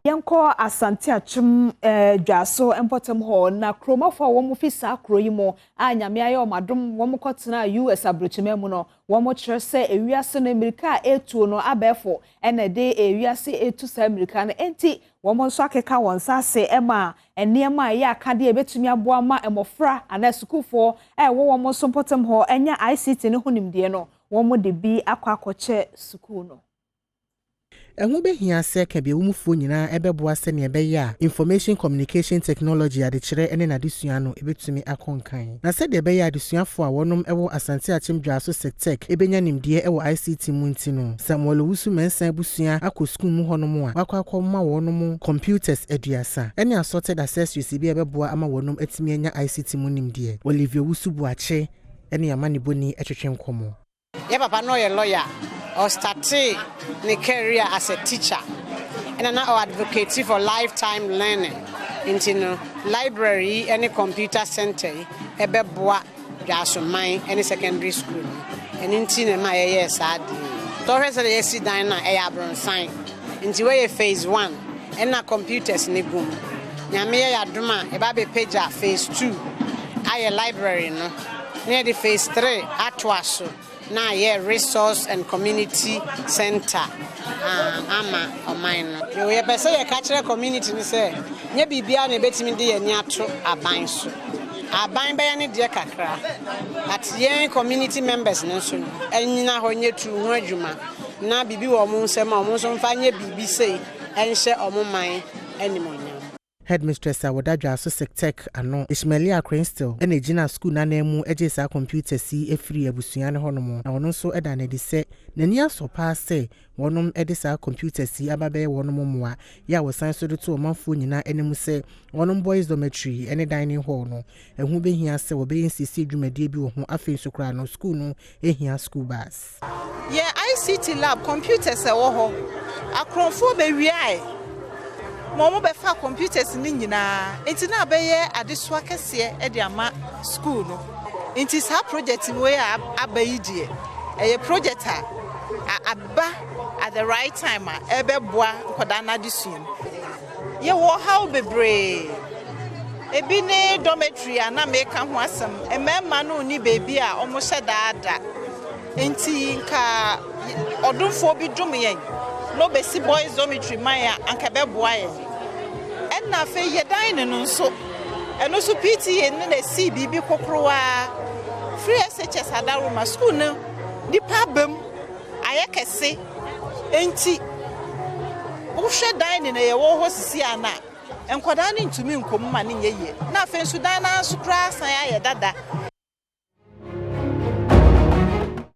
Yɛnkɔ Asante Akyem Dwaso mpɔtam hɔ na kuromafo a wɔn fi saa kuro yi mu a Nyame ayɛ wɔn adom wɔn kɔtena US aburokyiman mu no, wɔn kyerɛ sɛ ewiase no mmirika a etuo no, abɛɛfo ɛna ɛde ewiase etu saa mmirika no, enti wɔn nso akeka wɔn nsa ase ma nneɛma a ɛyɛ akadeɛ a ebetumi aboa ma mmɔfra anaa sukuufoɔ a ɛwɔ wɔn nso mpɔtam hɔ ɛnya ICT no ho nimdeɛ no, wɔn de bi akɔ akɔkyɛ sukuu no. Ɛho bɛhia sɛ kabiawumufoɔ nyinaa ɛbɛboa sɛnea ɛbɛyɛ a information communication technology adekyerɛ ne n'adesua no ɛbɛtumi akɔ nkan. Na sɛdeɛ ɛbɛyɛ adesuafoɔ a wɔnom ɛwɔ Asante Akyem Dwaso Sectec ɛbɛnya nimdeɛ ɛwɔ ICT mu nti no, Samuel Owusu Mensah abusua akɔ sukuu mu hɔnom a wakɔ akɔma wɔnom computers 30 ɛne assorted accessories bi a ɛbɛboa ama wɔnom atumi anya ICT mu nimdeɛ. Olivia Owusu Buakye ɛne amanebɔni ɛtwetwe nkɔmmɔ. Yɛ papa no ɔyɛ lawyer. Ɔstarte ne career as a teacher ɛna na ɔ advocate for lifetime learning, nti no library yi ne computer center yi ɛbɛboa Dwasoman ne secondary school no. Ɛno nti na ma yɛyɛɛ saa adeɛ yi. Tɔhwɛ sɛ yɛsi dan no a ɛyɛ abrɔnsan, nti wɔyɛ phase one ɛna computers ne gum. Nyame yɛ yɛadom a, yɛba abɛpagya phase two ayɛ library no na yɛde phase three atoa so na ayɛ resource and community center ama ɔman no. Yɛpɛ sɛ yɛka kyerɛ community no sɛ nyɛ biribiara na ɛbɛtumi de yɛn ato aban so. Aban bɛyɛ ne deɛ kakra, but yɛn community members no nso no ɛnyina hɔ nyɛ tu ho adwuma na biribi wɔ ɔmo nsɛm a ɔmo nso mfa nyɛ biribi sei ɛnhyɛ ɔmo man animonyam. Headmistress a wɔda Dwaso Sectec ano, Ishmaelia Crystal, ɛna gyina sukuu n'anan mu gye saa computers yi afiri abusua no hɔnom, na ɔno nso da n'adi sɛ n'ani asɔ paa sɛ wɔnom de saa computers yi aba bɛyɛ wɔnom mmoa yɛ a wɔsan so de to ɔmanfoɔ nyinaa anim sɛ wɔnom boys dormitory ne dining hall no, ɛho bɛhia sɛ wɔbɛyɛ nsiesie dwumadie bi wɔ ho. Afei nso koraa no, sukuu no ehia school bus. Yɛ ICT lab computers ɛwɔ hɔ, akorɔmfoɔ bɛwiae ma wɔn bɛfa computers no nyinaa, nti na abɛyɛ adesoa kɛseɛ de ama school no. Nti saa project wei a aba yi deɛ, ɛyɛ project a aba at the right time a ɛbɛboa nkwadaa no adesua mu. Yɛwɔ haw bebree, ebi ne dormitory a na meka ho asɛm. Mmarima no ni beebi a wɔhyɛ daada, nti nka ɔdomfoɔ bi dom yɛn na obesi boys dormitory man a, anka ɛbɛboa yɛn. Ɛna afei yɛ dan ne no nso, ɛno nso PTA ne na esi biribi kokorowa. Free SHS adaroma school no, nipa aba mu ayɛ kɛse, nti wohwɛ dan ne na yɛwɔ hɔ sisi ana, nkwadaa no ntumi nkɔ mu ma ne nyɛ yie. Na afei nso dan no nso koraa san ayɛ dada.